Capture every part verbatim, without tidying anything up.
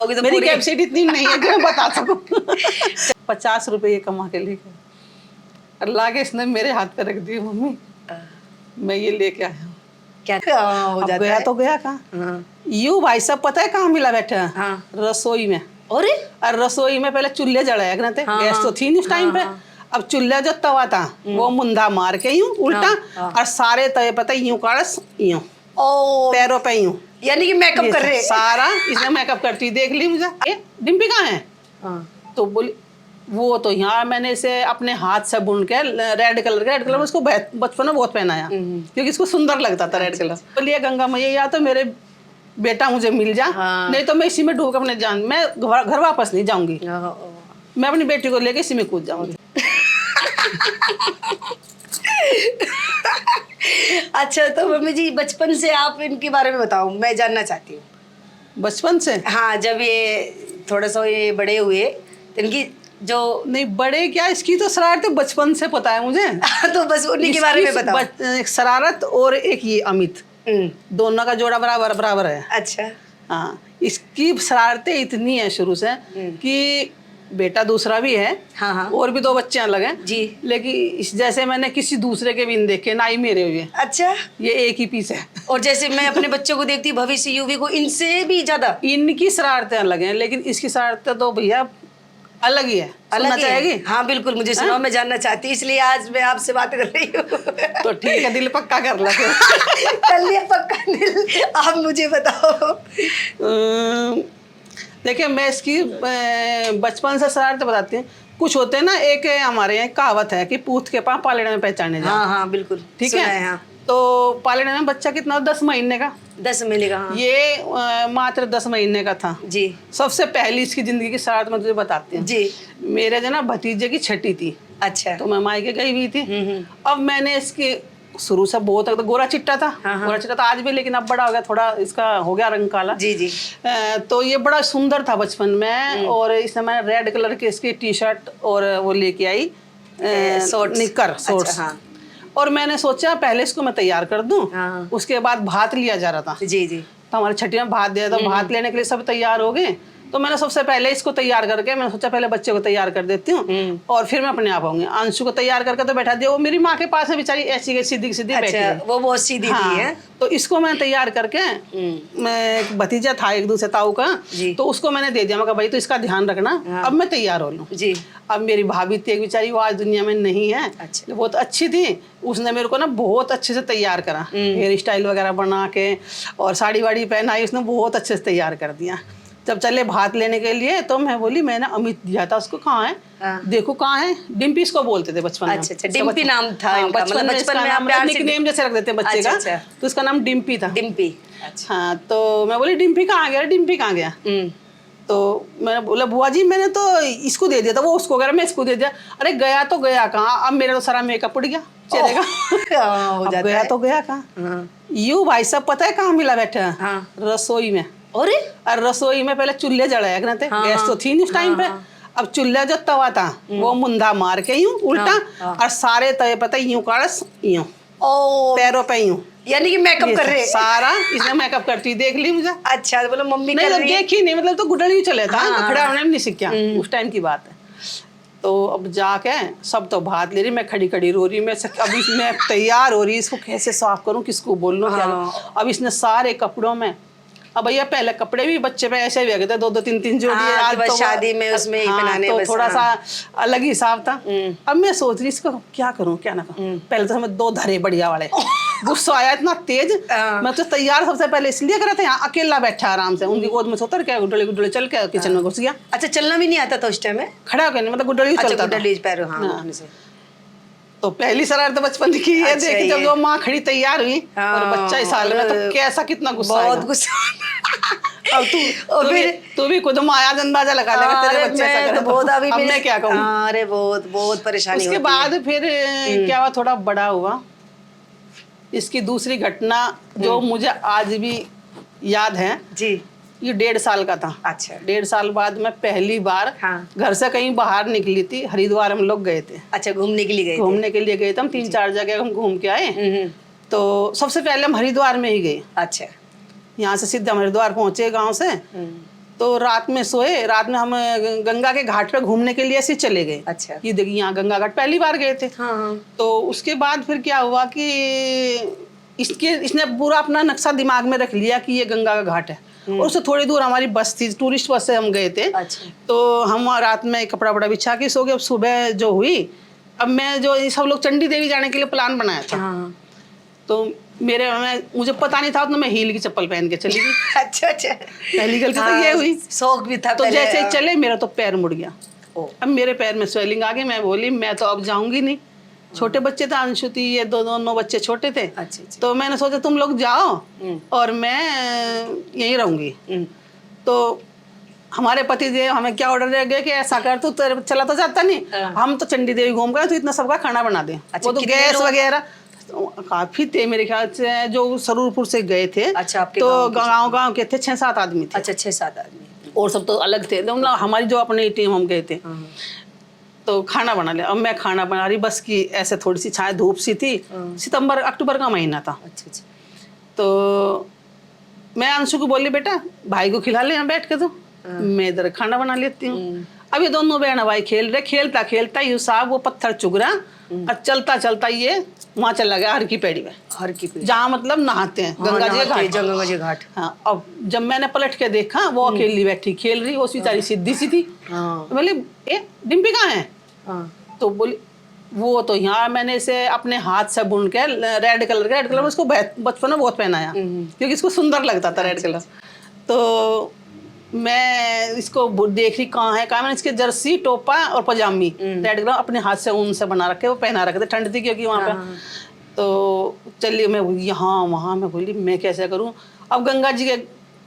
होगी तो मेरी पूरी। कैपेसिटी इतनी नहीं है कि मैं बता सकूं। पचास रुपए ये कमा के लेके और लाके इसने मेरे हाथ पे रख दिए, "मम्मी, मैं ये लेके आया हूँ।" क्या? हाँ, हो अब जाता गया है। तो गया कहाँ? हाँ। यू भाई साहब पता है कहाँ मिला बैठा? हाँ। रसोई में। अरे, और रसोई में पहले चूल्हे जलाया करते, हाँ, गैस तो हाँ। थी नहीं उस टाइम पे। हाँ। अब चूल्हा जो तवा था, वो मुंधा मार के यूं उल्टा, हाँ, हाँ। और सारे तवे पता यूं काड़स, यूं ओ, पैरों पे यूं। यानी कि मेकअप ये कर रहे हैं। सारा इसने मेकअप करती देख ली मुझे। "ए, डिम्पी कहाँ है?" हाँ। तो बोली, "वो तो यहाँ मैंने इसे अपने हाथ से बुन के रेड कलर के, रेड कलर उसको बह- बचपन में बहुत पहनाया, हम्म। क्योंकि इसको सुंदर लगता था रेड कलर।" बोली, "ये गंगा मैया, या तो मेरे बेटा मुझे मिल जा, हाँ। नहीं तो मैं इसी में डूब के अपने जान, मैं घर घर वापस नहीं जाऊंगी, हाँ, हाँ, हाँ। मैं अपनी बेटी को लेके इसी में कूद जाऊंगी।" अच्छा, तो मम्मी जी, बचपन से आप इनके बारे में बताओ, मैं जानना चाहती हूँ। बचपन से? हाँ, जब ये थोड़ा सा ये बड़े हुए तो इनकी जो नहीं, बड़े क्या, इसकी तो शरारतें बचपन से पता है मुझे। तो बस उन्हीं के बारे में इसकी बताओ। बच- एक शरारत और एक ये अमित, हम्म, दोनों का जोड़ा बराबर बराबर है। अच्छा। हाँ, इसकी शरारतें इतनी है शुरू से कि बेटा दूसरा भी है, हाँ, हाँ। और भी दो बच्चे अलग हैं जी। लेकिन इस, जैसे मैंने किसी दूसरे के भी नहीं देखे, ना ही मेरे हुए। अच्छा। ये एक ही पीस है। और जैसे मैं अपने बच्चों को देखती, भविष्य युवी को, इनसे भी ज्यादा। इनकी शरारतें अलग हैं, लेकिन इसकी शरारतें तो भैया अलग ही है। अलग सुनना ही है। चाहेगी? हाँ, बिल्कुल, मुझे सुनाओ, मैं जानना चाहती, इसलिए आज मैं आपसे बात कर रही हूँ। तो ठीक है, दिल पक्का कर लो फिर। कर लिया पक्का दिल, आप मुझे बताओ। अम, देखिए, मैं इसकी अ, बचपन से शरारतें बताती हूँ। कुछ होते हैं ना, एक हमारे यहाँ कहावत है कि "पूत के पाँव पालने में पहचाने जाते।" हाँ, हाँ, बिल्कुल। ठीक सुना है? है, हाँ। तो पालने में बच्चा कितना, दस महीने का। दस महीने का, हाँ। ये अ, मात्र दस महीने का था। जी। सबसे पहली इसकी जिंदगी की शरारत मैं तुझे बताती हूँ। जी। मेरे जो ना भतीजे की छठी थी, अच्छा। तो मैं मायके गई हुई थी। हम्म, हम्म। अब मैंने इसके शुरू से बहुत, गोरा चिट्टा था, हाँ, हाँ। गोरा चिट्टा था आज भी, लेकिन अब बड़ा हो गया, थोड़ा इसका हो गया रंग काला। जी, जी। अ, तो ये बड़ा सुंदर था बचपन में, हम्म। और इसने, मैंने रेड कलर की इसकी टी शर्ट और वो लेके आई, अ, शॉर्ट्स। निकर, अच्छा, शॉर्ट्स। हाँ। और मैंने सोचा पहले इसको मैं तैयार कर दूं, हाँ। उसके बाद भात लिया जा रहा था। जी, जी। तो हमारे छठी में भात दिया था, भात लेने के लिए सब तैयार हो गए। तो मैंने सबसे पहले इसको तैयार करके, मैंने सोचा पहले बच्चे को तैयार कर देती हूँ हम्म। और फिर मैं अपने आप आऊंगी। अंशु को तैयार करके तो बैठा दिया, वो मेरी माँ के पास है बेचारी, ऐसी की सीधी सीधी बैठी अच्छा, है। वो बहुत सीधी थी, हाँ, है? तो इसको मैंने तैयार करके, हम्म। मैं एक भतीजा था एक दूसरे ताऊ का, जी। तो उसको मैंने दे दिया, मैं कहा, "भाई, तू इसका ध्यान रखना, हाँ। अब मैं तैयार हो लूँ।" जी। अब मेरी भाभी थी एक बेचारी, वो आज दुनिया में नहीं है, अच्छा। बहुत अच्छी थी, उसने मेरे को ना बहुत अच्छे से तैयार करा, हम्म। हेयर स्टाइल वगैरह बना के और साड़ी वाड़ी पहनाई, उसने बहुत अच्छे से तैयार कर दिया। जब चले भात लेने के लिए तो मैं बोली, "मैंने अमित दिया था उसको, कहाँ है?" हाँ। देखो कहाँ है, डिम्पी इसको बोलते थे बचपन में। अच्छा, अच्छा, इसका डिम्पी बच- नाम था हाँ, इनका, बचपन मतलब में बचपन इसका में आप नाम, प्यार से निकनेम जैसे रख देते बच्चे अच्छा, का, अच्छा। तो इसका नाम डिम्पी था। डिम्पी। अच्छा। हाँ, तो मैं बोली, "डिम्पी कहाँ गया, डिम्पी कहाँ गया?" हम्म। तो मैं बोला, "बुआ जी, मैंने तो इसको दे दिया था, वो उसको कह रहा, मैं इसको दे दिया।" "अरे, गया तो गया कहाँ, अब मेरा तो सारा मेकअप उड़ गया चेहरे का।" हाँ, हो अब जाता गया है। तो गया कहाँ? हाँ। यू भाई साहब पता है कहाँ मिला बैठा? हाँ। रसोई में। अरे, और रसोई में पहले चूल्हे जलाया करते, हाँ, गैस तो हाँ। थी नहीं उस टाइम पे। हाँ। अब चूल्हा जो तवा था, वो मुंधा मार के यूं उल्टा, हाँ, हाँ। और सारे तवे पता यूं काड़स यूं, ओ, पैरों पे यूं। यानी कि मेकअप ये कर रहे हैं। सारा इसने मेकअप करती देख ली मुझे। अच्छा, तो बोलो मम्मी नहीं, कर जब रही है। देखी नहीं, मतलब, तो गुडल यूं चले था, हाँ, तो हाँ, खड़ा हाँ। होने में नहीं सीखा हम्म। उस टाइम की बात है। तो अब जाके सब तो भात ले रही, मैं खड़ी खड़ी रो रही, मैं सक-, अब इस-, मैं तैयार हो रही, इसको कैसे साफ करूं, किसको बोलूं, क्या हाँ। करूं? अब इसने सारे कपड़ों में, अब भैया पहले कपड़े भी बच्चे पे ऐसे हुआ करते थे, दो दो तीन तीन जोड़ी, हाँ, आज कि बस तो वो, शादी में उसमें ही हाँ, पहनाने तो बस, थोड़ा हाँ। सा अलग ही हिसाब था। हम्म। अब मैं सोच रही इसको क्या करूं, क्या ना करूं। हम्म। पहले तो हमें दो धरे बढ़िया वाले, गुस्सा आया इतना तेज, हाँ। मैं तो तैयार सबसे पहले इसलिए करा था, यहाँ अकेला बैठा आराम से, उनकी गोद में से उतर के गुडले गुडले चल के किचन में घुस गया। अच्छा, चलना भी नहीं आता था उस टाइम में? खड़ा होकर नहीं, मतलब, गुडल ही अच्छा, चलता था। गुडल ही पैरों, हाँ, हाँ। उठने से। तो पहली शरारत बचपन की ये अच्छा, देखी, जब ये। वो माँ खड़ी तैयार हुई और हाँ, बच्चा इस हाल में, तो अरे, कैसा, कितना गुस्सा बहुत आएगा। गुस्सा। अब तू, और तू भी, फिर? तू भी खुद माया अंदाजा लगा लेगा, हाँ, तेरे अरे, बच्चे ऐसा मैं करे तो तो। बहुत, अभी अब मेरे, मैं क्या कहूँ? हाँ, अरे, बहुत, बहुत परेशानी उसके होती है। बाद फिर क्या हुआ, थोड़ा बड़ा हुआ, इसकी दूसरी घटना जो मुझे आज भी याद है, जी। ये डेढ़ साल का था। अच्छा। डेढ़ साल बाद मैं पहली बार हाँ। घर से कहीं बाहर निकली थी, हरिद्वार हम लोग गए थे। अच्छा, घूमने के लिए गए थे? घूमने के लिए गए थे हम, तीन चार जगह हम घूम के आए। हम्म, हम्म। तो सबसे पहले हम हरिद्वार में ही गए। अच्छा। यहाँ से सीधे हम हरिद्वार पहुंचे गांव से। हम्म। तो रात में सोए, रात में हम गंगा के घाट पे घूमने के लिए ऐसे चले गए। अच्छा। ये देखिए, यहाँ गंगा घाट पहली बार गए थे। हाँ, हाँ। तो उसके बाद फिर क्या हुआ कि इसके इसने पूरा अपना नक्शा दिमाग में रख लिया कि ये गंगा का घाट है। और उससे थोड़ी दूर हमारी बस थी, टूरिस्ट बस से हम गए थे। अच्छा। तो हम वहाँ रात में कपड़ा वपड़ा बिछा के सो गए। अब सुबह जो हुई, अब मैं जो, ये सब लोग चंडी देवी जाने के लिए प्लान बनाया था। हाँ। तो मेरे मैं मुझे पता नहीं था, तो मैं हील की चप्पल पहन के चली गई। अच्छा, अच्छा। पहली गलती तो हाँ, ये हुई। शौक भी था तो पहले। जैसे ही चले, मेरा तो पैर मुड़ गया। ओ। अब मेरे पैर में स्वेलिंग आ गई। मैं बोली, मैं तो अब जाऊंगी नहीं। छोटे बच्चे थे, अंशु थी, ये दो दोनों बच्चे छोटे थे। अच्छा, अच्छा। तो मैंने सोचा, तुम लोग जाओ हम्म। और मैं यहीं रहूंगी। हम्म। तो हमारे पति देव हमें क्या ऑर्डर दे गए कि ऐसा कर, तू तेरे चला तो जाता नहीं, हाँ। हम तो चंडी देवी घूम कर, तू इतना सबका खाना बना दे। अच्छा, वो तो कितने गैस लोग? वगैरह काफी थे मेरे ख्याल से, जो सरूरपुर से गए थे। अच्छा, आपके तो गांव के? गांव गांव के थे, छह सात आदमी थे। अच्छा, छह सात आदमी। और सब तो अलग थे, तो मतलब हमारी जो अपनी टीम, हम गए थे। हाँ। तो खाना बना लिया। अब मैं खाना बना रही, बस की ऐसे थोड़ी सी छाए, धूप सी थी। हाँ। सितंबर अक्टूबर का महीना था। अच्छा, अच्छा। तो मैं अंशु को बोली, बेटा, भाई को खिला ले यहाँ बैठ के तू, हाँ। मैं इधर खाना बना लेती हूँ। हम्म। अब ये दोनों बहन भाई खेल रहे, खेलता खेलता यूं साहब वो पत्थर चुग रहा, हम्म। और चलता चलता ये वहां चला गया, हर की पैड़ी में, हर की पीढ़ी। जहाँ मतलब नहाते हैं हाँ, गंगा जी के नहाते घाट। गंगा जी घाट। हाँ, अब जब मैंने पलट के देखा, वो हम्म। अकेली बैठी खेल रही, वो बेचारी सीधी सी थी। हाँ। तो बोली, ए, डिम्पी कहाँ है? हाँ। तो बोली, वो तो यहाँ मैंने इसे अपने हाथ से बुन के, रेड कलर के, रेड कलर में उसको बह- बचपन में बहुत पहनाया, हम्म। क्योंकि इसको सुंदर लगता था रेड कलर। तो मैं इसको बु- देख रही, कहाँ है, कहाँ। मैंने इसके जर्सी, टोपा और पजामी, हम्म। रेड कलर, अपने हाथ से ऊन से बना रखे, वो पहना रखे थे, ठंड थी क्योंकि वहाँ पे। हाँ। तो चलिए, मैं यहाँ वहाँ, मैं बोली, मैं कैसे करूँ? अब गंगा जी के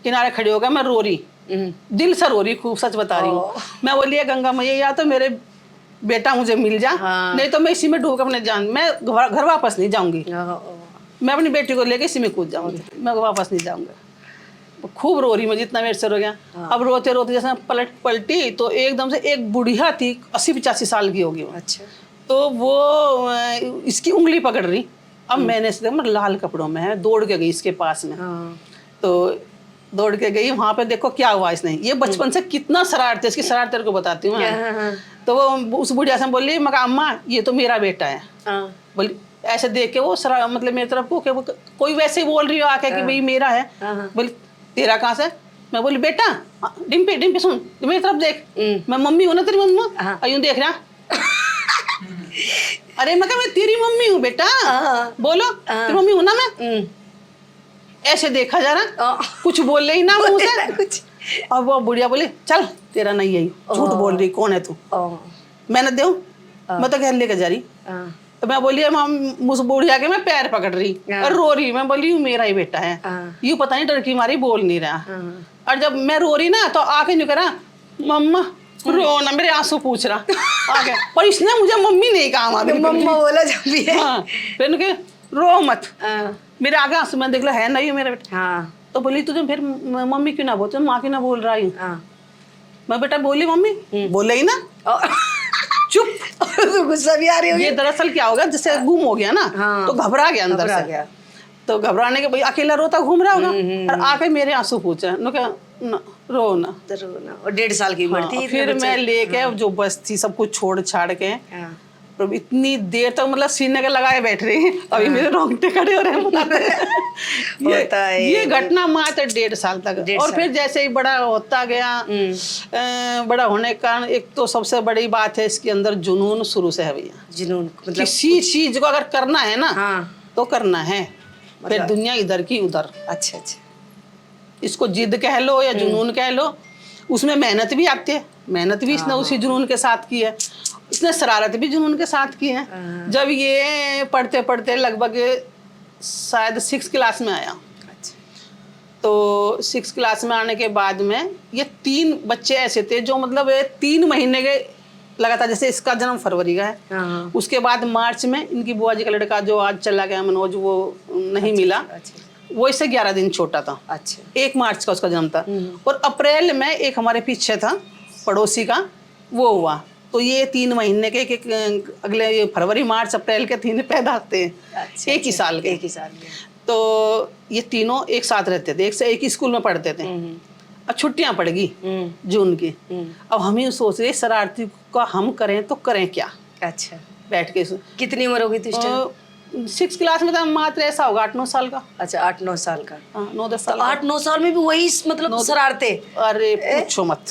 किनारे खड़ी होकर मैं रो रही, हम्म। दिल से रो रही, खूब, सच बता रही हूँ। ओ। मैं बोली, ये गंगा मैया, या तो मेरे बेटा मुझे मिल जा, हाँ। नहीं तो मैं इसी में डूब के अपने जान, मैं घर, घर वापस नहीं जाऊंगी। हाँ, हाँ। मैं अपनी बेटी को लेके इसी में कूद जाऊंगी, मैं वापस नहीं जाऊंगी। खूब रो रही मैं, जितना मेरे से रो गया। हाँ। अब रोते रोते जैसे मैं पलट पलटी, तो एकदम से एक बुढ़िया थी, अस्सी पचासी साल की होगी वो। अच्छा। तो वो अ, इसकी उंगली पकड़ रही। अब मैंने इसे देखा, मैं लाल कपड़ों में है, दौड़ के गई इसके पास में। हाँ। तो दौड़ के गई वहां पे, देखो क्या हुआ इसने। ये बचपन से कितना शरारती है, इसकी शरारत तेरे को बताती हूँ मैं। हाँ, हाँ। तो वो उस बुढ़िया से बोली, मैं कहा, अम्मा, ये तो मेरा बेटा है। हाँ। बोली, ऐसे देख के वो शरा मतलब मेरी तरफ को, के वो कोई वैसे ही बोल रही हो आके कि भाई मेरा है। हाँ, हाँ। बोली, तेरा कहाँ से? मैं बोली, बेटा, हाँ, डिम्पी, डिम्पी सुन, तू मेरी तरफ देख, हम्म। मैं मम्मी हूँ ना तेरी मम्मी। हाँ। और यूं देख रहा। अरे मैं कहा, मैं तेरी मम्मी हूँ बेटा, हाँ। बोलो, हाँ। तेरी मम्मी हूँ ना मैं। हम्म। ऐसे देखा जा रहा, हाँ। कुछ बोले ही ना मुंह से। कुछ। अब वो बुढ़िया बोली, चल, तेरा नहीं है, झूठ ओ। बोल रही, कौन है तू? ओ। मैं ना दूं, हाँ। मैं तो घर लेके जा रही। हाँ। तो मैं बोली, मैं उस बुढ़िया के मैं पैर पकड़ रही हाँ। और रो रही। मैं बोली, यू मेरा ही बेटा है, हाँ। यू पता नहीं डर की मारी बोल नहीं रहा। हाँ। और जब मैं रो रही ना, तो आके यूं करा, मम्मा, रो ना, मेरे आंसू पूछ रहा आके। पर इसने मुझे मम्मी नहीं कहा वहां, बिल्कुल भी। मम्मा बोला जब भी है। हाँ, फिर उनके, रो मत। हाँ। मेरे आगे आंसू, मैंने देख लो, है ना ये मेरा बेटा। हाँ। तो बोली, तुझे फिर म-, मम्मी क्यों ना बोलते, माँ क्यों ना बोल रहा हूँ? हाँ। मैं, बेटा, बोली मम्मी, बोले ही ना। और चुप। तो गुस्सा भी आ रही होगी। ये दरअसल क्या होगा, जैसे गुम हो गया ना, हाँ। तो घबरा गया अंदर घबरा से। गया। तो घबराने के, भाई अकेला रोता घूम रहा होगा, हम्म, हम्म, और आके मेरे आंसू पूछा, नो क्या, ना, रो ना। जरूर ना। और डेढ़ साल की उम्र हाँ, थी। फिर बच्चे मैं की। लेके हाँ। जो बस थी, सब कुछ छोड़ छाड़ के, हाँ। और इतनी देर तक, मतलब, सीने के लगाए बैठ रही। अभी मेरे रोंगटे खड़े हो रहे हैं, बताते हैं। ये, होता है। ये घटना मात्र डेढ़ साल तक। डेढ़ और साल। फिर जैसे ही बड़ा होता गया, हम्म। अ, बड़ा होने के कारण एक तो सबसे बड़ी बात है, इसके अंदर जुनून शुरू से है भैया। जुनून, मतलब, किसी चीज को अगर करना है ना, हाँ। तो करना है, फिर मतलब, दुनिया इधर की उधर। अच्छा, अच्छा। इसको जिद कह लो या जुनून कह लो, उसमें मेहनत भी आती है, मेहनत भी इसने हाँ, उसी जुनून के साथ की है, इसने शरारत भी जुनून के साथ की है। हाँ। जब ये पढ़ते पढ़ते लगभग शायद सिक्स क्लास में आया, अच्छा। तो सिक्स क्लास में आने के बाद में ये तीन बच्चे ऐसे थे जो, मतलब, ये तीन महीने के लगातार, जैसे इसका जन्म फरवरी का है, हाँ। उसके बाद मार्च में इनकी बुआ जी का लड़का जो आज चला गया मनोज, वो नहीं मिला, अच्छा। वो इससे ग्यारह दिन छोटा था। अच्छा। एक मार्च का उसका जन्म था। हम्म। और अप्रैल में एक हमारे पीछे था पड़ोसी का, वो हुआ। तो ये तीन महीने के एक, एक, अगले, ये फरवरी, मार्च, अप्रैल के तीन पैदा थे, अच्छा, एक ही अच्छा। साल के। एक ही साल के। तो ये तीनों एक साथ रहते थे, एक से एक ही स्कूल में पढ़ते थे। हम्म। अब छुट्टियां पड़ गई हम्म जून की। हम्म। अब हम ही सोच रहे शरारती का हम करें तो करें क्या। अच्छा, बैठ के सु- कितनी उम्र होगी थी उस टाइम? सिक्स क्लास में था, मात्र ऐसा होगा आठ नौ साल का। अच्छा, आठ नौ साल का। हाँ, नौ दस साल तो का। आठ नौ साल में भी वही स- मतलब शरारते। अरे पूछो मत।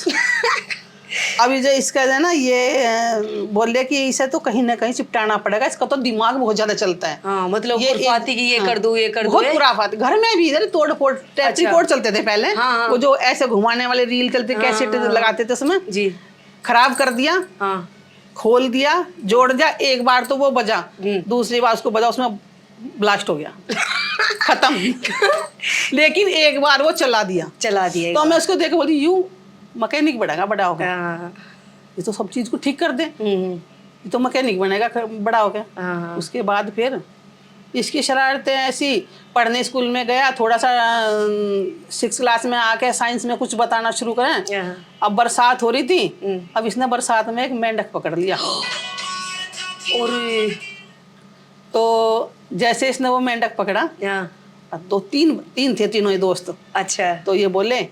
अभी जो इसका है ना, ये अ, बोले कि इसे तो कहीं ना कहीं चिपटाना पड़ेगा, इसका तो दिमाग बहुत ज्यादा चलता है। हाँ, मतलब ये एक- खुराफाती की ये कर दो, ये कर दो, बहुत ये। खुराफात। घर में भी इधर तोड़ फोड़, टैप अच्छा। रिकॉर्ड चलते थे पहले। हाँ, हाँ। वो जो ऐसे घुमाने वाले रील चलते, कैसेट लगाते थे उसमें, जी। खराब कर दिया, हाँ। खोल दिया, जोड़ दिया। एक बार तो वो बजा, हम्म। दूसरी बार उसको बजा, उसमें ब्लास्ट हो गया, खत्म। लेकिन एक बार वो चला दिया। चला दिया एक तो मैं बार। उसको देख के बोलती, यू मैकेनिक बनेगा बड़ा होकर, हाँ। ये तो सब चीज को ठीक कर दे, हम्म, हम्म। ये तो मैकेनिक बनेगा ख- बड़ा होकर। हाँ, हाँ। उसके बाद फिर इसकी शरारतें ऐसी, पढ़ने स्कूल में गया, थोड़ा सा सिक्स क्लास में आके साइंस में कुछ बताना शुरू करें। हाँ। अब बरसात हो रही थी, हम्म। अब इसने बरसात में एक मेंढक पकड़ लिया। और तो जैसे इसने वो मेंढक पकड़ा, हाँ। अब दो तीन तीन थे, तीनों ही दोस्त। अच्छा। तो ये बोले,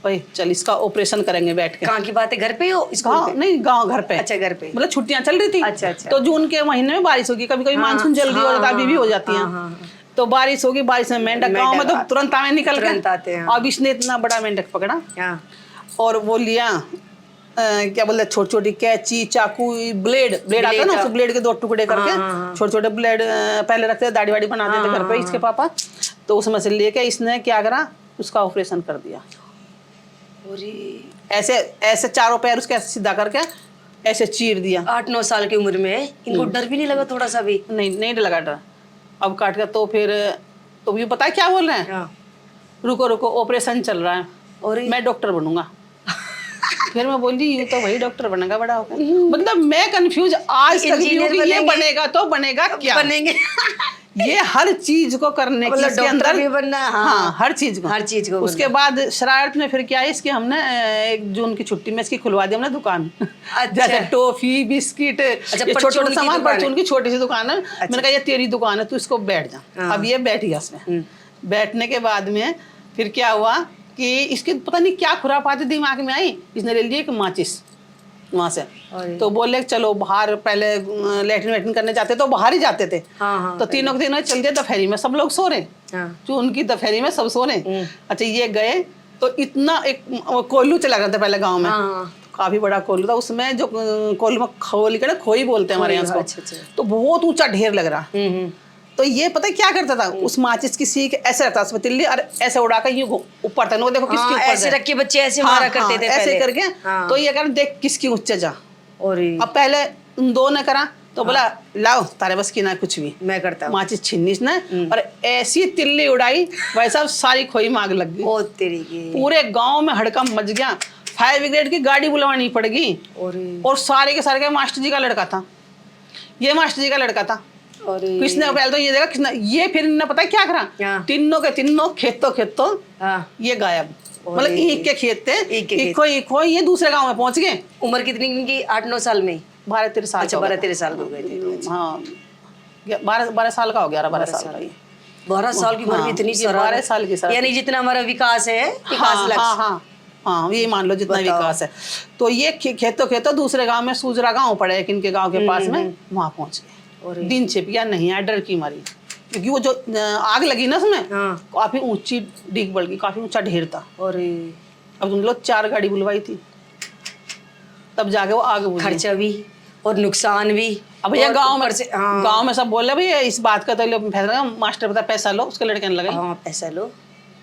भाई चल, इसका ऑपरेशन करेंगे बैठ के। कहाँ की बात है, घर पे ही हो, स्कूल गाँव पे? नहीं, गाँव, घर पे। अच्छा, घर पे। मतलब छुट्टियां चल रही थी। अच्छा, अच्छा। तो जून के महीने में बारिश होगी, कभी कभी हाँ, मानसून जल्दी हो हाँ, जाता है, अभी भी हो हाँ, जाती हाँ, है। हाँ, हाँ। तो बारिश होगी, बारिश में मेंढक गाँव में तो मेंढक, तुरंत आवे निकल के। तुरंत आते हैं। अब इसने इतना बड़ा मेंढक पकड़ा हाँ। और वो लिया, अ, क्या बोलते हैं, छोटी छोटी कैंची, चाकू, ब्लेड, ब्लेड आता है ना, का। उस ब्लेड के दो टुकड़े करके हाँ, हाँ, हाँ। छोटे छोटे ब्लेड, अ, पहले रखते थे, दाढ़ी वाड़ी बनाते थे हाँ, घर पे हाँ, इसके पापा। तो उसमें से लेके इसने क्या करा, उसका ऑपरेशन कर दिया। और ये ऐसे, ऐसे चारों पैर उसके ऐसे सीधा करके ऐसे चीर दिया। आठ नौ साल की उम्र में इनको डर भी नहीं लगा थोड़ा सा भी? नहीं, नहीं लगा डर। अब काट का तो फिर, तो ये पता है क्या बोल रहे हैं? हाँ। रुको रुको, ऑपरेशन चल रहा है, और ये मैं डॉक्टर बनूंगा। फिर मैं बोली, यू तो वही डॉक्टर बनेगा बड़ा होकर। मतलब मैं कंफ्यूज आज तक भी हूँ इंजीनियर कि ये बनेंगे। बनेगा तो बनेगा क्या? बनेंगे। ये हर चीज को करने की मतलब इसके डॉक्टर अंदर भी बनना, हाँ। हाँ, हर चीज को। हर चीज को उसके बाद शरारत में फिर क्या है, इसके हमने अ, एक जून की छुट्टी में इसकी खुलवा दी हमने दुकान। अच्छा। जैसे टॉफी, बिस्किट, अच्छा, ये छोटे परचून छोटे की सामान, दुकान है। परचून की छोटी सी दुकान है। मैंने कहा, ये तेरी दुकान है, तू इसको बैठ जा। हाँ। अब ये बैठ गया इसमें। हम्म। बैठने के बाद में फिर क्या हुआ कि इसके पता नहीं क्या खुराफात दिमाग में आई, इसने ले ली एक माचिस वहां से। अरे। तो बोले, चलो बाहर, पहले अ, लेटरिन वेटरिन करने जाते तो बाहर ही जाते थे। हाँ, हाँ, तो तीनों के तीनों चल दिए दोपहरी में, सब लोग सो रहे। हाँ। जो उनकी दोपहरी में सब सो रहे। हम्म। अच्छा, ये गए तो इतना एक, वो कोल्हू चला गया था पहले गाँव में। हाँ, हाँ। काफी बड़ा कोल्हू था, उसमें जो अ, कोल्हू में खोल के ना, खोई बोलते हैं हमारे यहाँ खोई, उसको। अच्छा, अच्छा। तो बहुत ऊंचा ढेर लग रहा। हम्म, हम्म। तो ये पता है क्या करता था, उस माचिस की सीख ऐसे रखता उसमें तिल्ली और ऐसे उड़ा के यूं घु- ऊपर तक, वो देखो किसकी हाँ, ऊपर ऐसे जाए। रख के बच्चे ऐसे हाँ, मारा करते हाँ, थे ऐसे पहले। करके। हाँ। तो ये कहना, देख किसकी ऊंचे जा। और ये अब पहले उन दो ने करा तो बोला, लाओ, तारे बस की ना कुछ भी। मैं करता हूँ। माचिस छीनी इसने हम्म। और ऐसी तिल्ली उड़ाई, भाई साहब, सारी खोई में आग लग गई। ओ तेरी की। पूरे गांव में हड़कंप मच गया, फायर ब्रिगेड की गाड़ी बुलवानी पड़ गई। और ये और सारे के सारे के मास्टर जी का लड़का था, ये मास्टर जी का लड़का था। और ये किसने पहले तो ये देखा, किसने, ये फिर इन्होंने पता है क्या करा, हाँ। तीनों के तीनों खेतों खेतों हाँ। ये गायब। और मतलब ये एक के खेत थे, एक के खेत। इको इको ये दूसरे गांव में पहुंच गए। उम्र कितनी इनकी? आठ नौ साल में? बारह तेरह साल अच्छा, का होगा। बारह तेरह साल के हो गए थे। हाँ, बारह बारह साल का हो गया, बारह साल का ये। बारह साल की उम्र में हाँ, इतनी ये शरारत। बारह साल की शरारत। यानी जितना हमारा विकास है, विकास हाँ, लक्ष्य। हाँ, हाँ, हाँ, ये मान लो जितना बताओ। विकास है। तो ये खे-, खेतों खेतों दूसरे गांव में, सूजरा गांव पड़ा है एक इनके गांव के पास में, वहां पहुंच गए। और दिन छिप गया, नहीं आया, डर की मारी, क्योंकि वो जो अ, आग लगी ना उसमें, हाँ। काफी ऊंची डीग बढ़ गई, काफी ऊंचा ढेर था। और अब उन लोग चार गाड़ी बुलवाई थी, तब जाके वो आग बुझी। खर्चा भी और नुकसान भी। अब भैया और गांव ऊपर में से, हाँ। गांव में सब बोले, भैया इस बात का तो लोग फैसला, मास्टर पता पैसा लो, उसके लड़के ने लगाई। हाँ, पैसा लो।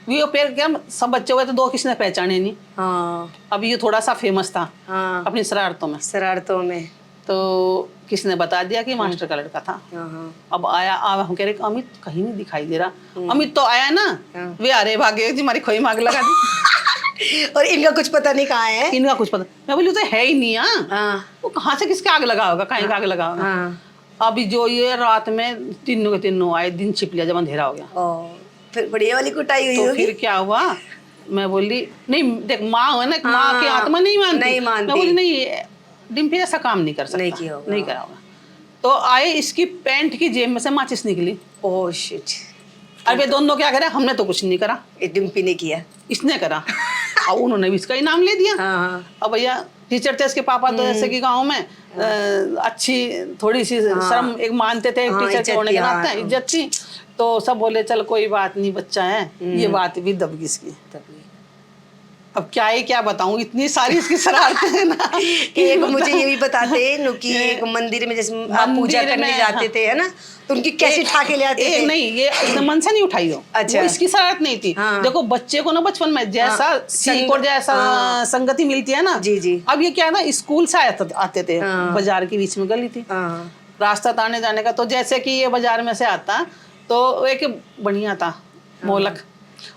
वो फिर क्या, सब बच्चे हुए तो दो किसी ने पहचाने नहीं। हाँ। अब ये थोड़ा सा फेमस था हाँ। अपनी शरारतों में। शरारतों में। तो किसने बता दिया कि मास्टर का लड़का था। हाँ, हाँ। अब आया, आवे, हम कह रहे कि अमित कहीं नहीं दिखाई दे रहा। अमित तो आया ना, हाँ। वे अरे भागे जी, हमारी खोई में आग लगा दी। और इनका कुछ पता नहीं कहाँ है। इनका कुछ पता, मैं बोली, "वो तो है ही नहीं यहाँ।" हाँ। वो कहाँ से किसके आग लगा होगा, कहीं का आग लगा होगा। हाँ। अभी जो ये रात में तीनों के तीनों आए, दिन छिप लिया जब अंधेरा हो गया। ओ, फिर बढ़िया वाली कुटाई हुई तो होगी। फिर क्या हुआ, मैं बोली, नहीं, देख, माँ है ना, माँ की हाँ, आत्मा नहीं मानती। नहीं मानती। मैं बोली, नहीं, डिम्पी ऐसा काम नहीं कर सकता, नहीं किया होगा। नहीं करा होगा। तो आए, इसकी पैंट की जेब में से माचिस निकली। Oh shit. अब ये दोनों क्या करे, हमने तो कुछ नहीं करा, ये डिम्पी ने किया। इसने करा। अब उन्होंने भी इसका ही नाम ले दिया। हाँ, हाँ। अब भैया टीचर थे इसके पापा, तो जैसे कि गांव में अ, अच्छी थोड़ी सी शर्म एक मानते थे, हाँ, टीचर के इज्जत होने थी, के हाँ। नाते इज्जत थी। तो सब बोले चल कोई बात नहीं, बच्चा है। ये बात भी दबगी इसकी। तभी। अब क्या ही क्या बताऊं, इतनी सारी इसकी शरारतें हैं ना। एक मुझे ये भी बताते नु कि एक मंदिर में जैसे आप पूजा मंदिर करने में, जाते थे, है ना, तो उनकी कैसी ठाके ले आते एक थे। नहीं, ये इसने मन से नहीं उठाई हो। अच्छा। वो इसकी शरारत नहीं थी। हाँ। देखो, बच्चे को ना बचपन में जैसा हाँ, सीख संग- और जैसा हाँ। संगति मिलती है ना। जी, जी। अब ये क्या ना, स्कूल से आया था, आते थे, हाँ। बाजार के बीच में गली थी, हाँ। रास्ता था आने जाने का। तो जैसे कि ये बाजार में से आता, तो एक बढ़िया था मोलक,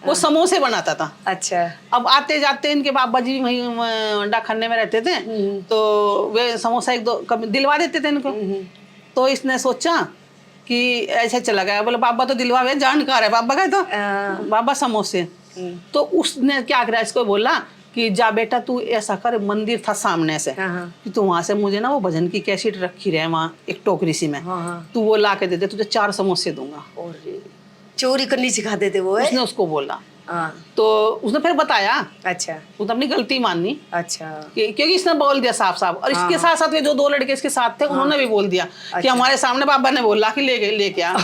वो समोसे बनाता था। अच्छा। अब आते जाते इनके बाबा जी वहीं अ, डाकखाने में रहते थे, तो वे समोसा एक दो कभी दिलवा देते थे इनको। तो इसने सोचा कि ऐसे चला गया, बोले बाबा तो दिलवावे, जानकार है बाबा का तो, हाँ। बाबा समोसे। तो उसने क्या करा, इसको बोला कि जा बेटा, तू ऐसा कर, मंदिर था सामने से, हाँ, हाँ। कि तू वहां से मुझे ना वो भजन की कैसेट रखी रहे वहां एक टोकरी सी में, हाँ, हाँ। तू वो ला के दे दे, तुझे चार समोसे दूंगा। और चोरी करनी सिखा देते वो है। उसने उसको बोला, हाँ। तो उसने फिर बताया, अच्छा। उसने अपनी गलती मानी। अच्छा। कि, क्योंकि इसने बोल दिया साफ साफ, और इसके हाँ। साथ साथ वे जो दो लड़के इसके साथ थे, उन्होंने भी बोल दिया कि अच्छा। हमारे सामने बाबा ने बोला कि लेके लेके आ।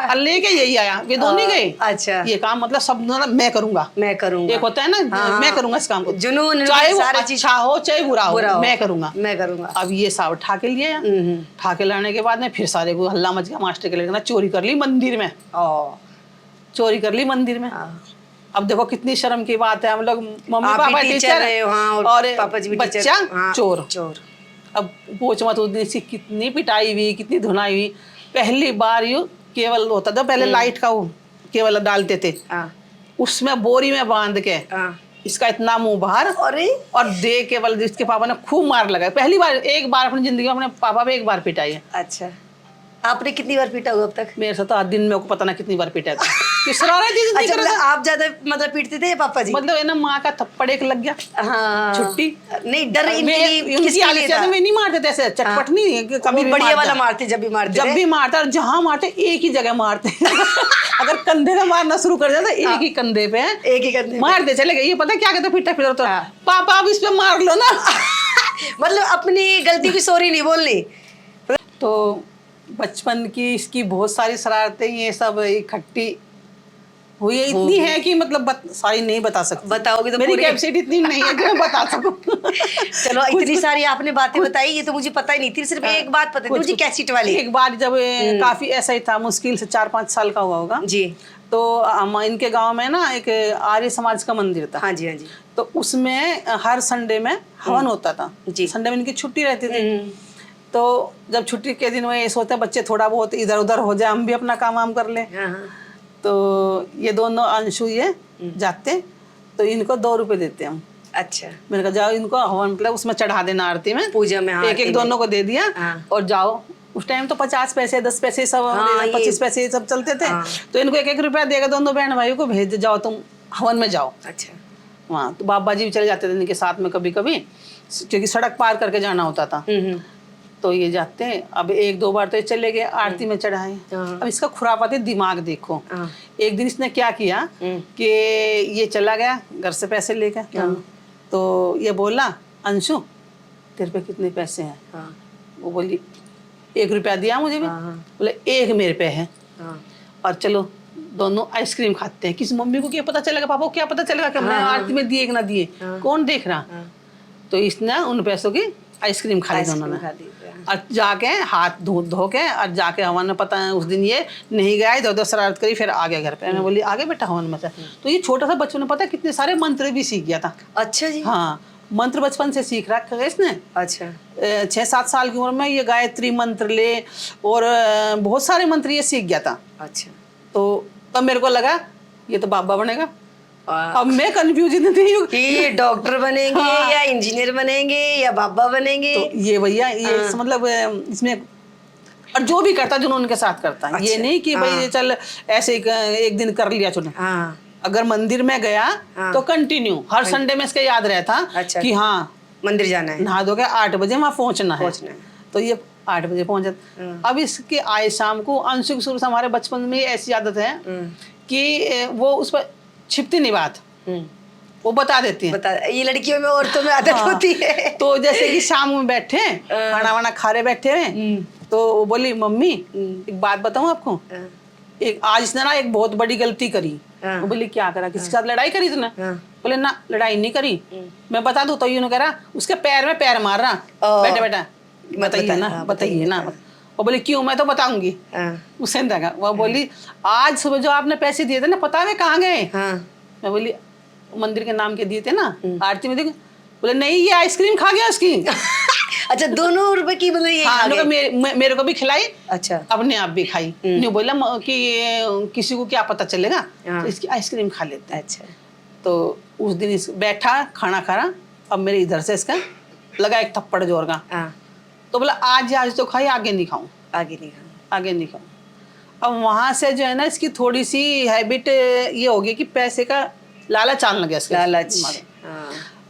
और लेके यही आया, वे दोनों ही गए। अच्छा। ये काम मतलब सब, मतलब, मैं करूंगा। मैं करूंगा। एक होता है ना, हाँ, मैं हाँ। करूंगा इस काम को, जुनून, चाहे वो सारी चीज अच्छा हो चाहे बुरा हो, बुरा हो। मैं करूंगा। मैं करूंगा। अब ये सब उठा के लिए आया। हम्म। उठा के लाने के बाद में फिर सारे को हल्ला मच गया, मास्टर के लड़के ना चोरी कर ली मंदिर में, ओ। चोरी कर ली मंदिर में। हाँ। अब देखो कितनी शर्म की बात है, हम लोग मम्मी आप भी पापा टीचर टीचर रहे हो, हाँ, और और पापा जी भी टीचर। बच्चा हाँ, चोर। चोर। अब पूछ मत, उस दिन से कितनी पिटाई हुई, कितनी धुनाई हुई। पहली बार यू केबल होता था, पहले लाइट का वो केबल डालते थे, हाँ। उसमें बोरी में बांध के हाँ। इसका इतना मुंह बाहर अरे। और दे केबल, जिसके पापा ने खूब मार लगाई। पहली बार, एक बार अपनी जिंदगी में अपने पापा पे एक बार पिटाई है। अच्छा। आपने कितनी बार पीटा हुआ अब तक? मेरे से तो आज दिन में को पता ना कितनी बार पीटा था। ये शरारत ही इतनी अच्छा, कर मतलब आप ज्यादा, मतलब, पीटते थे या पापा जी? मतलब है ना, माँ का थप्पड़ एक लग गया, हाँ। छुट्टी। नहीं, डर इनके वे- लिए, उनकी किसके लिए आदत से था? तो वे नहीं मारते थे ऐसे, चटपट हाँ। नहीं है कि कभी वो भी बढ़िया मारते। वाला मारते, जब भी मारते जब थे। भी मारता और जहाँ मारते एक ही जगह मारते। अगर कंधे पे मारना शुरू कर देता, एक ही कंधे पे एक ही कंधे पे। मार दे चले गए। ये पता क्या कहते, फिरता फिरता तो, हाँ। पापा, अब इस पे मार लो ना। मतलब अपनी गलती की सॉरी नहीं बोलनी। तो बचपन की इसकी बहुत सारी शरारतें, ये सब इकट्ठी हुई है, इतनी है कि मतलब बत, सारी नहीं बता सकती। बताओगे तो मेरी पूरी। कैपेसिटी इतनी नहीं है कि मैं बता सकूं। चलो, इतनी सारी आपने बातें बताई, ये तो मुझे पता ही नहीं थी। सिर्फ एक बात पता थी मुझे, कैसेट वाली। एक बार जब, ए, काफी ऐसा ही था, मुश्किल से चार पाँच साल का हुआ होगा। जी। तो हम, इनके गांव में ना एक आर्य समाज का मंदिर था। हाँ जी, हाँ जी। तो उसमें हर संडे में हवन होता था। जी। संडे में इनकी छुट्टी रहती थी। हम्म। तो जब छुट्टी के दिन में ये सोचते हैं, बच्चे थोड़ा बहुत इधर उधर हो जाए, हम भी अपना काम वाम कर लें। हाँ, हाँ। तो ये दोनों, अंशु, ये जाते, तो इनको दो रुपए देते हम। अच्छा। मैंने कहा, जाओ, इनको हवन, मतलब, उसमें चढ़ा देना आरती में। पूजा में, आरती एक एक में। दोनों को दे दिया। हाँ। और जाओ, उस टाइम तो पचास पैसे, दस पैसे सब, हाँ, ये पच्चीस पैसे ये सब चलते थे। हाँ। तो इनको एक एक रुपया देकर दोनों बहन भाइयों को भेज दे, जाओ तुम हवन में जाओ। अच्छा। वहाँ तो बाबा जी भी चले जाते थे इनके साथ में कभी कभी, क्योंकि सड़क पार करके जाना होता था। हम्म, हम्म। तो ये जाते, अब एक दो बार तो ये चले गए, आरती में चढ़ाए। हाँ। अब इसका खुराफाती दिमाग देखो। हाँ। एक दिन इसने क्या किया हम्म। कि ये चला गया घर से पैसे लेकर। हाँ। तो ये बोला, "अंशु, तेरे पे कितने पैसे हैं?" हाँ। वो बोली, "एक रुपया दिया मुझे भी।" हाँ, हाँ। बोले, "एक मेरे पे है।" हाँ। और चलो, दोनों आइसक्रीम खाते हैं। किसी मम्मी को क्या पता चलेगा, पापा को क्या पता चलेगा कि हमने हाँ, हाँ। आरती में दिए कि ना दिए? हाँ। कौन देख रहा? हाँ। तो इसने उन पैसों की आइसक्रीम खा ली दोनों आइसक्रीम ने। खा ली, हाँ। और जाके हाथ धो, धो के और जाके हवन में, पता है, उस दिन ये नहीं गया, इधर उधर शरारत करी, फिर आ गया घर पे। मैं बोली, "आ गया बेटा हवन में से।" तो ये छोटा सा बच्चों ने, पता है, कितने सारे मंत्र भी सीख गया था। अच्छा जी। हाँ, मंत्र बचपन से सीख रखा है इसने। अच्छा। ए, छः सात साल की उम्र में ये गायत्री मंत्र ले और, अ, बहुत सारे मंत्र ये सीख गया था। अच्छा। तो तब मेरे को लगा, ये तो बाबा बनेगा। वाह। अब मैं कंफ्यूज इतनी हूँ। कि ये डॉक्टर बनेंगे हाँ। या इंजीनियर बनेंगे या बाबा बनेंगे? तो ये भैया, ये हाँ। इस, मतलब, अ, इसमें, और जो भी करता, जुनून के साथ करता है। ये अच्छा, नहीं कि भाई, हाँ। ये चल, ऐसे एक, एक दिन कर लिया चुने। हाँ। अगर मंदिर में गया, हाँ। तो कंटिन्यू हर संडे में इसका याद रहता अच्छा। कि हाँ, मंदिर जाना है। नहा धो के आठ बजे वहाँ पहुँचना है। पहुँचना है। तो ये आठ बजे पहुंच जाते। अब इसके आए शाम को, अंशु की शुरू से हमारे बचपन में ऐसी आदत है कि वो उस पर छिपती नहीं बात, वो बता देती है। बता, ये लड़कियों में, औरतों में आदत होती है। तो जैसे कि शाम में बैठे, खाना वाना खा रहे बैठे हैं, तो वो बोली, मम्मी, एक बात बताऊं आपको? एक, आज इसने ना एक बहुत बड़ी गलती करी। वो बोली, क्या करा? किसी के साथ लड़ाई करी तूने? बोले, ना, लड़ाई नहीं करी। मैं बता दूं तो यूं करा, उसके पैर में पैर मार रहा, बैठे बैठे, बताइए ना, बताइए ना। वो बोली, क्यों, मैं तो बताऊंगी। उसे वो बोली, आज सुबह जो आपने पैसे दिए थे ना, पता है कहाँ गए? मैं बोली, मंदिर के नाम के दिए थे ना, आरती में देखे। बोले, नहीं, ये आइसक्रीम खा गया उसकी। अच्छा, दोनों रुपए की, मतलब, ये हाँ, खा गए। मेरे, मेरे को भी खिलाई, अच्छा। अपने आप भी खाई। नहीं बोला कि किसी को क्या पता चलेगा, तो इसकी आइसक्रीम खा लेते हैं। अच्छा। तो उस दिन इस बैठा, खाना खा रहा, अब मेरे इधर से इसका लगा एक थप्पड़ जोर का। तो बोला, आज ही आज तो खाई, आगे नहीं खाऊं। आगे नहीं खाऊं। आगे नहीं खाऊं। अब वहां से जो है ना, इसकी थोड़ी सी हैबिट ये हो गई कि पैसे का लालच आने लग गया इसके लालच। दिमाग में।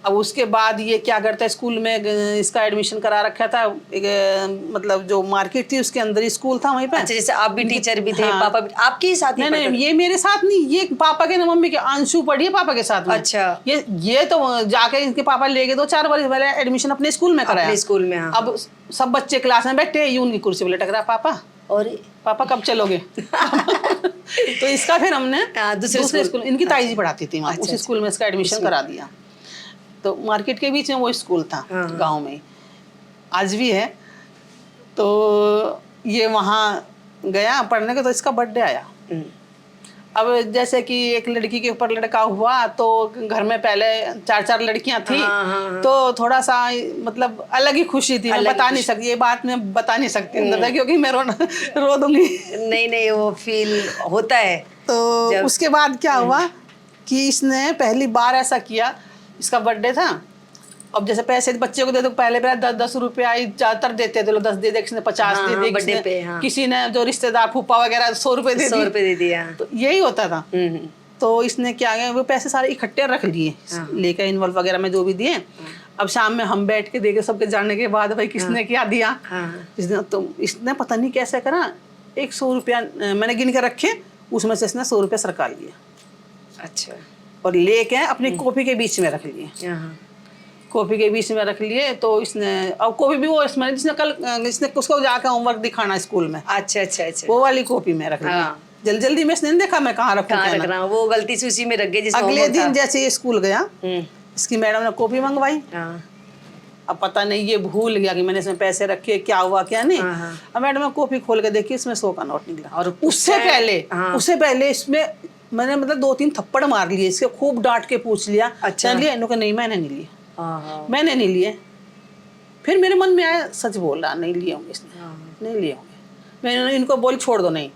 अब उसके बाद ये क्या करता है, स्कूल में इसका एडमिशन करा रखा था, एक, मतलब, जो मार्केट थी उसके अंदर ही स्कूल था, वहीं पे। अच्छा, जैसे आप भी टीचर भी थे, हाँ। पापा भी आपके ही साथ ही? नहीं, ये मेरे साथ नहीं, ये पापा के ना, मम्मी के, अंशु पढ़ी है पापा के साथ में। अच्छा। ये ये तो जाके इनके पापा ले गए, दो चार बार पहले एडमिशन अपने स्कूल में कराया। अपने स्कूल में, हाँ। अब सब बच्चे क्लास में बैठे, ये उनकी कुर्सी पर लटक रहा, पापा, और पापा, कब चलोगे? तो इसका फिर हमने हाँ, दूसरे दूसरे स्कूल। स्कूल, इनकी ताई जी पढ़ाती थी वहाँ, अच्छा, उसी अच्छा। स्कूल में इसका एडमिशन करा दिया। तो मार्केट के बीच में वो स्कूल था, हाँ, हाँ। गांव में, आज भी है। तो ये वहाँ गया पढ़ने को, तो इसका बर्थडे आया। हम्म। अब जैसे कि एक लड़की के ऊपर लड़का हुआ, तो घर में पहले चार चार लड़कियां थी, हाँ, हाँ, हाँ। तो थोड़ा सा, मतलब, अलग ही खुशी थी। मैं अलग बता खुशी। नहीं सकती, ये बात मैं बता नहीं सकती अंदर से, क्योंकि मैं रोना रो दूंगी। नहीं, नहीं, वो फील होता है। तो जब उसके बाद क्या हुआ कि इसने पहली बार ऐसा किया, इसका बर्थडे था। अब जैसे पैसे बच्चे को दे दो, पहले पहले दस दस रुपया ही ज्यादातर देते थे, लो, दस दे दे, किसी ने पचास हाँ, दे हाँ, दे, बर्थडे किसी ने, पे, हाँ। किसी ने जो रिश्तेदार फूफा वगैरह सौ रुपए दे सौ दिए। रुपए दे दिया। तो यही होता था। हम्म, हम्म। तो इसने क्या है, वो पैसे सारे इकट्ठे रख लिए, हाँ। लेके इनवॉल्व वगैरह में जो भी दिए। अब शाम में हम बैठ के देखे, सबके जाने के बाद, भाई, किसने क्या दिया। हाँ। इसने तो, इसने पता नहीं कैसे करा, एक सौ रुपया, अ, मैंने गिन के रखे, उसमें से इसने सौ रुपया सरका लिया अच्छा। और लेके अपनी कॉपी के बीच में रख लिए। हाँ। कॉपी के बीच में रख लिए, तो इसने, अब कॉपी भी वो इसमें, जिसने कल, अ, इसने उसको जाके होमवर्क दिखाना स्कूल में, अच्छा, अच्छा, अच्छा। वो वाली कॉपी में रख लिया। हाँ। जल्दी जल्दी में इसने नहीं देखा मैं कहाँ रखूँ, कहाँ क्या रख ना। रहा हूँ, वो गलती से उसी में रख गए जिसमें अगले होमवर्क दिन था। जैसे ये स्कूल गया, हम्म। इसकी मैडम ने कॉपी मंगवाई। हाँ। अब पता नहीं, ये भूल गया कि मैंने इसमें पैसे रखे, क्या हुआ क्या नहीं। हाँ, हाँ। अब मैडम ने कॉपी खोल के देखी, इसमें सौ का नोट निकला। और उससे उससे, पहले, हाँ। उससे पहले इसमें मैंने, मतलब, दो तीन थप्पड़ मार लिए इसके, खूब डांट के पूछ लिया, अच्छा। "तैं लिया?" इन्होंने कहा, "नहीं, मैंने नहीं लिए, हाँ, हाँ। मैंने नहीं लिए।" फिर मेरे मन में आया, सच बोल रहा, नहीं लिए होंगे इसने, हाँ। नहीं लिए होंगे। मैंने इनको बोल, "छोड़ दो, नहीं।"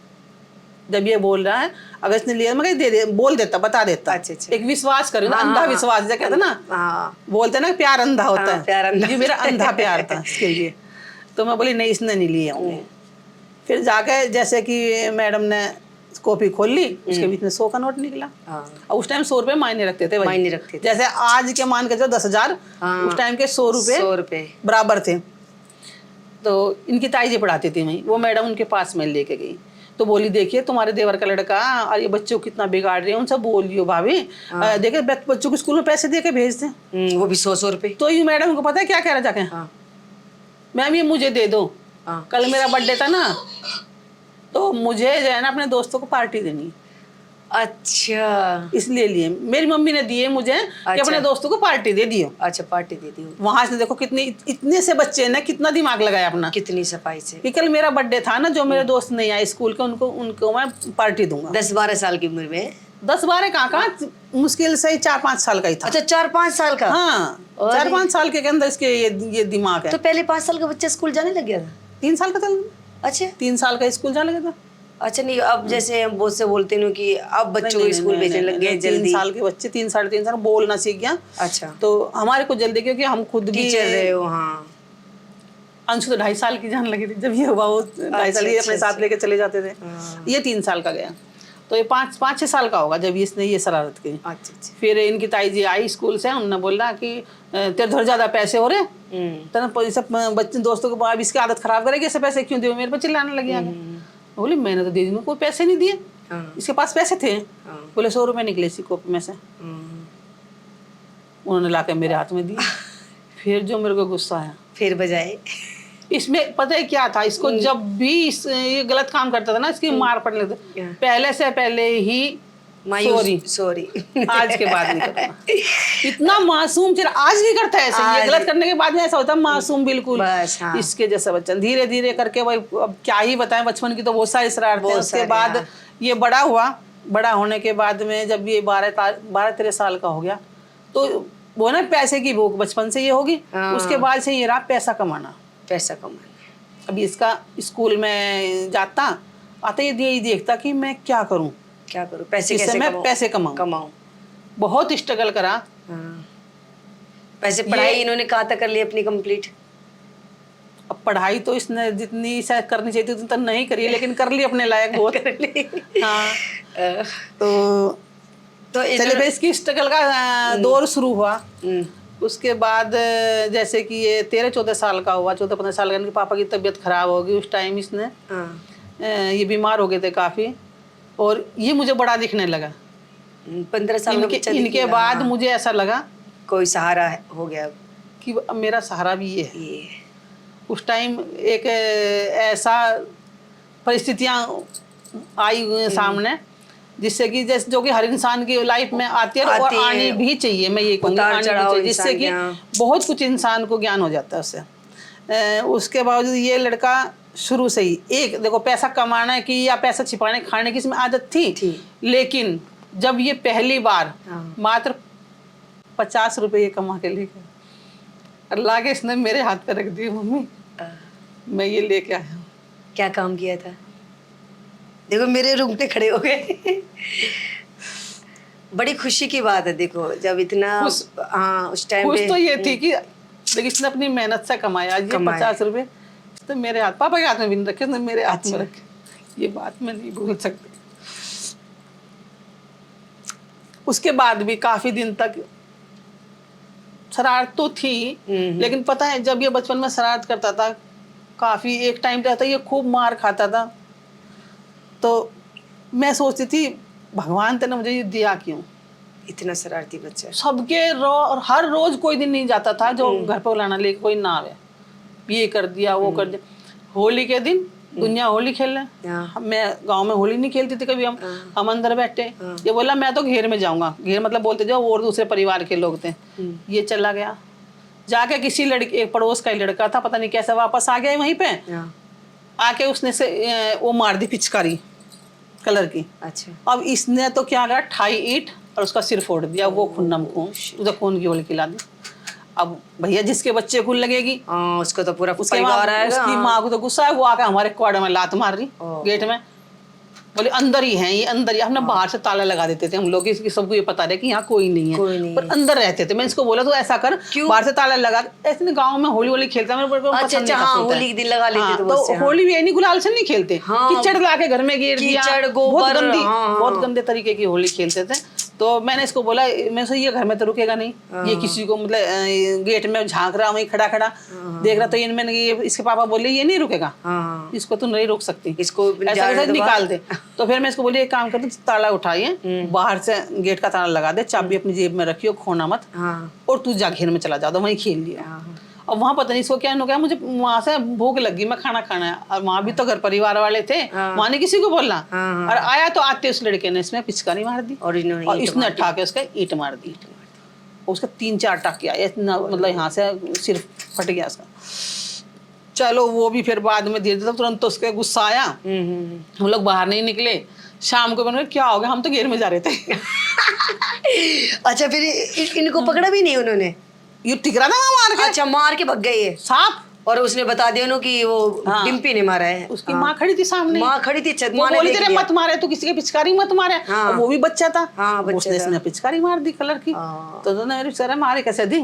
जब ये बोल रहा है, अगर इसने लिया, मैं कह दे, दे, बोल देता, बता देता। अच्छा, अच्छा। एक विश्वास करो ना, हाँ, अंधा हाँ, विश्वास जो कहते ना, हाँ। बोलते ना, प्यार अंधा होता हाँ, है। प्यार अंधा। ये मेरा अंधा प्यार था इसके लिए। तो मैं बोली, "नहीं, इसने नहीं लिए होंगे।" फिर जाके, जैसे कि मैडम ने कॉपी खोल ली, उसके बीच में सौ का नोट निकला। हाँ। और उस टाइम सौ रुपए मायने रखते थे भाई। मायने रखते थे। जैसे आज के, मान के चलो, दस हजार, हाँ। उस टाइम के सौ रुपए सौ रुपए। बराबर थे। तो इनकी ताई जी पढ़ाती थी वहीं, वो मैडम उनके पास में लेके गई, तो बोली, "देखिए, तुम्हारे देवर का लड़का और ये बच्चों को कितना बिगाड़ रहे हैं, उनसे बोल लियो भाभी, अ, देखिए, बच-, बच्चों को स्कूल में पैसे दे के भेजते हैं।" हम्म, वो भी सौ, सौ रुपए। तो ये मैडम को पता है क्या कह रहा जाके? हाँ। "मैम, ये मुझे दे दो, हाँ। कल मेरा बर्थडे था ना, तो मुझे जो है ना, अपने दोस्तों को पार्टी देनी है।" अच्छा। इसलिए लिए, मेरी मम्मी ने दिए मुझे कि अच्छा। अपने दोस्तों को पार्टी दे दियो। अच्छा, पार्टी दे दी। वहां से देखो, कितनी, इतने से बच्चे ने कितना दिमाग लगाया अपना, कितनी सफाई से। कि कल मेरा बर्थडे था ना, जो मेरे दोस्त नहीं आए स्कूल के, उनको, उनको मैं पार्टी दूंगा। दस बारह साल की उम्र में? दस बारह कहाँ, कहाँ, मुश्किल से ही चार पाँच साल का ही था। अच्छा, चार पाँच साल का? हाँ, अरे। चार पाँच साल के, के अंदर इसके ये, ये दिमाग है। तो पहले पाँच साल का बच्चा स्कूल जाने लग गया था? तीन साल का चल, अच्छा। तीन साल का स्कूल जाने लगा था। अच्छा, नहीं, अब जैसे हम बहुत से बोलते हैं कि अब बच्चों को नहीं, स्कूल नहीं, भेजने नहीं, लग गए नहीं, तीन जल्दी। साल के बच्चे, तीन, साढ़े तीन साल, बोलना सीख गया। अच्छा। तो हमारे को जल्दी, क्योंकि हम खुद भी टीचर रहे हो, हाँ। अंशु तो ढाई साल की जाने लगी थी जब ये हुआ, वो ढाई साल, ये अच्छा, अपने साथ अच्छा। लेके चले जाते थे। हाँ। ये तीन साल का गया, तो ये पाँच, पाँच छः साल का होगा जब इसने ये शरारत की। अच्छा, अच्छा। फिर इनकी ताई जी आई स्कूल से, उन्होंने बोला कि तेरे घर ज्यादा पैसे हो रहे, तने प-, सब बच्चे दोस्तों को, अब इसकी आदत खराब करेगी, ऐसे पैसे क्यों दे, मेरे पर चिल्लाने लगी आके। बोली, मैंने तो दे दी, कोई पैसे नहीं दिए। इसके पास पैसे थे। बोले, सौ रुपए निकले इसी कोप में से। उन्होंने लाके मेरे हाथ में दिए। फिर जो मेरे को गुस्सा आया। फिर बजाए। इसमें पता है क्या था, इसको जब भी इस, ये गलत काम करता था ना, इसकी मार पड़ने लगती। पहले से पहले ही मायूस, सॉरी। सॉरी। आज के बाद नहीं करूँगा। इतना मासूम चेहरा, आज भी करता है ऐसे। ये आज गलत भी। करने के बाद में ऐसा होता है, मासूम बिल्कुल। बस, हाँ। इसके जैसा बच्चा। धीरे धीरे करके, भाई, अब क्या ही बताएं, बचपन की तो बहुत सारी शरारतें हैं। बहुत उसके सारी, बाद हाँ। ये बड़ा हुआ, बड़ा होने के बाद में जब ये बारह ता-, बारह तेरह साल का हो गया, तो वो ना, पैसे की भूख बचपन से ये होगी। हाँ। उसके बाद से ये रहा पैसा कमाना। पैसा कमाना। अब इसका स्कूल में जाता, आता ये यही देखता कि मैं क्या करूं, क्या करूं, पैसे जिससे कैसे मैं कमाऊं? पैसे कमाऊं। कमाऊं। बहुत स्ट्रगल करा। हाँ। पैसे, पढ़ाई ये इन्होंने कहाँ तक कर ली अपनी कंप्लीट? अब पढ़ाई तो इसने जितनी शायद करनी चाहिए थी, उतनी तो नहीं करी, लेकिन कर ली अपने लायक बहुत। कर ली। हाँ। अ, तो तो चलिए, इधर फिर इसकी स्ट्रगल का, अ, हम्म। दौर शुरू हुआ। हम्म। उसके बाद, अ, जैसे कि ये तेरह चौदह साल का हुआ, चौदह पन्द्रह साल का, इनके पापा की तबीयत खराब हो गई। उस टाइम इसने, हाँ। अ, ये बीमार हो गए थे काफ़ी, और ये मुझे बड़ा दिखने लगा। हम्म, पन्द्रह साल का इनके, बच्चा दिखने इनके लगा, बाद हाँ। मुझे ऐसा लगा कोई सहारा है, हो गया। कि अब मेरा सहारा भी ये है। ये है। उस टाइम एक, अ, ऐसा परिस्थितियां आई हुई हैं हम्म। सामने, जिससे कि जैसे, जो कि हर इंसान की लाइफ में आती है और आती है। आनी भी चाहिए, मैं ये कहूँगी, उतार आनी भी चढ़ाव चाहिए, जिससे इंसान कि के, हाँ। बहुत कुछ इंसान को ज्ञान हो जाता है उससे। अ, उसके बावजूद ये लड़का शुरू से ही, एक देखो, पैसा कमाने की या पैसा छिपाने खाने की इसमें आदत थी, थी। लेकिन जब ये पहली बार हाँ। मात्र पचास रुपए ये कमा के लेके और लाके इसने मेरे हाथ पे रख दिए, मम्मी, हाँ। मैं ये लेके आया हूँ। क्या काम किया था? देखो, मेरे रोंगटे खड़े हो गए। बड़ी खुशी की बात है, देखो, जब इतना, खुश, हाँ, उस टाइम खुश पे तो ये थी कि देखिए, इसने अपनी मेहनत से कमाया, आज ये कमाया। पचास रुपए तो मेरे हाथ, पापा के हाथ में भी नहीं रखे, इसने मेरे हाथ में अच्छा। रखे। ये बात मैं नहीं भूल सकती। उसके बाद भी काफी दिन तक शरारत तो थी, हम्म, हम्म। लेकिन पता है, जब ये बचपन में शरारत करता था, काफी एक टाइम पे आता, ये खूब मार खाता था, तो मैं सोचती थी, भगवान, तूने मुझे ये दिया क्यों? इतना शरारती बच्चा। सबके रो-, हर रोज कोई दिन नहीं जाता था जो हम्म। घर पे बुलाना लेके कोई ना आवे। ये कर दिया, वो कर हम्म। दिया। होली के दिन हम्म। दुनिया होली खेलने। हाँ। हम, मैं गांव में होली नहीं खेलती थी कभी। हम, हाँ। हम अंदर बैठे। हाँ। ये बोला, "मैं तो घेर में जाऊंगा।" घेर मतलब बोलते जो और दूसरे परिवार के लोग थे। हम्म। ये चला गया। जाके किसी लड़के, एक पड़ोस का ही लड़का था, पता नहीं कैसे वापस आ गया वहीं पे। हाँ। आके उसने से, ए, वो मार दी पिचकारी कलर की। अच्छा। अब इसने तो क्या करा, ठाई ईंट और उसका सिर फोड़ दिया, वो खून नम खून, उधर खून की होली खिला दी। अब भैया, जिसके बच्चे खून लगेगी, हाँ, उसका तो पूरा उसके परिवार माँ, आएगा, उसकी हाँ। माँ को तो गुस्सा है, वो आके हमारे क्वार्टर में लात मार रही, ओ। गेट में। बोले, "अंदर ही हैं ये, अंदर ही।" हमने हाँ। बाहर से ताला लगा देते थे हम लोग, इसकी सबको ये पता रहे कि यहाँ कोई नहीं है। कोई नहीं पर है। अंदर रहते थे। मैं इसको बोला, "तू ऐसा कर, क्यों? बाहर से ताला लगा।" ऐसे नहीं, गाँव में होली, होली खेलता, मेरे को अच्छा, पसंद अच्छा, नहीं था, हाँ, खेलता है। होली के दिन लगा लेते हाँ, थे तो वो उससे, हाँ। होली भी यही नहीं, गुलाल से नहीं खेलते। हाँ। कीचड़ ला के घर में गिर दिया। कीचड़, गोबर, बहुत गंदी, हाँ, हाँ। बहुत गंदे तरीके की होली खेलते थे। तो मैंने इसको बोला, मैं से, "ये घर में तो रुकेगा नहीं, ये हाँ। किसी को, मतलब, अ, ये गेट में झांक रहा, वहीं खड़ा खड़ा हाँ, हाँ, देख रहा।" हाँ। तो ये, मैंने ये, इसके पापा बोले, "ये नहीं रुकेगा, हाँ, हाँ। इसको तो नहीं रोक सकती, इसको ऐसा जाने वैसा दो बाहर। निकाल दे।" तो फिर मैं इसको बोली, "एक काम कर, तू ताला उठाइए, हम्म। बाहर से गेट का ताला लगा दे, चाबी हम्म। अपनी जेब में रखियो, खोना मत, हाँ। और तू जा, घेर में चला जा, तो वहीं खेल लियो।" हाँ, हाँ। अब वहाँ पता नहीं इसको क्या हो गया, मुझे वहाँ से भूख लगी, मैं खाना खाना है, और वहाँ भी तो घर परिवार वाले थे, हाँ। वहाँ नहीं किसी को बोलना। हाँ, हाँ। और आया तो आते उस लड़के ने इसमें पिचकारी मार दी और इन्होंने और ईंट इसने मार दी। उठा के उसका ईंट मार दी। ईंट मार दी। उसका तीन चार टाके आए, इतना, मतलब, यहाँ से सिर फट गया उसका। चलो, वो भी फिर बाद में धीरे धीरे, तुरंत तो उसके गुस्सा आया। हम्म, हम्म, हम्म। हम लोग बाहर नहीं निकले। शाम को मैंने कहा, "क्या हो गया? हम तो घेर में जा रहे थे।" अच्छा, फिर इ-, इनको पकड़ा भी नहीं उन्होंने? ये टिकरा था वहाँ मार के। अच्छा, मार के भग गए ये। सांप। और उसने बता दिया उन्होंने कि वो हाँ। डिम्पी ने मारा है। उसकी हाँ। माँ खड़ी थी सामने। माँ खड़ी थी, छत, वो माँ ने बोली, देख "तेरे लिया।" मत मारे, तू किसी के पिचकारी मत मारे।" हाँ। अब वो भी बच्चा था। हाँ, बच्चा उसने था। इसने पिचकारी मार दी कलर की। हाँ। तो उन्होंने मेरी शर्म आ रही, कैसे दी?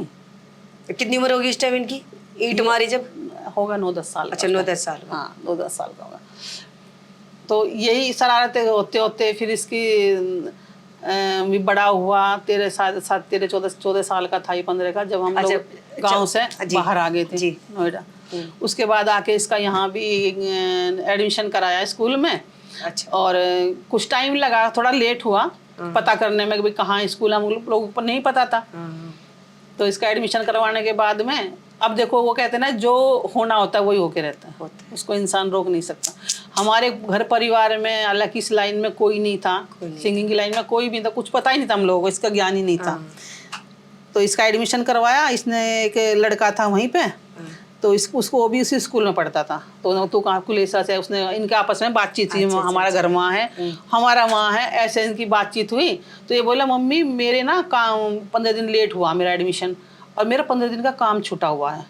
कितनी उम्र होगी इस टाइम इनकी? ईंट ये मारी जब? होगा नौ दस साल का अच्छा, उसका। नौ दस साल का। हाँ, नौ दस साल का होगा। तो यही शरारतें होते होते फिर इसकी अ, भी बड़ा हुआ, तेरह साल, सात, तेरह, चौदह, चौदह साल का था ये, पन्द्रह का, जब हम अच्छा, लोग गांव से अच्छा, जी। बाहर आ गए थे जी। नोएडा। उसके बाद आके इसका यहाँ भी एडमिशन कराया स्कूल में। अच्छा। और कुछ टाइम लगा, थोड़ा लेट हुआ पता करने में कि भाई कहाँ स्कूल, हम लोगों को नहीं पता था। हाँ। तो इसका एडमिशन करवाने के बाद में, अब देखो, वो कहते हैं ना, जो होना होता है वही होके रहता है, होता उसको इंसान रोक नहीं सकता। हमारे घर परिवार में हालांकि इस लाइन में कोई नहीं था, कोई नहीं। सिंगिंग की लाइन में कोई भी नहीं था, कुछ पता ही नहीं था हम लोगों को, इसका ज्ञान ही नहीं था। हाँ। तो इसका एडमिशन करवाया इसने, एक लड़का था वहीं पे, तो इस उसको, वो भी उसी स्कूल में पढ़ता था। तो तू कहाँ कुलेसा से, उसने, इनके आपस में बातचीत थी, अच्छा, अच्छा, हमारा अच्छा। घर वहाँ है, हमारा वहाँ है, ऐसे इनकी बातचीत हुई। तो ये बोला, मम्मी, मेरे ना काम, पन्द्रह दिन लेट हुआ मेरा एडमिशन, और मेरा पन्द्रह दिन का काम छुटा हुआ है।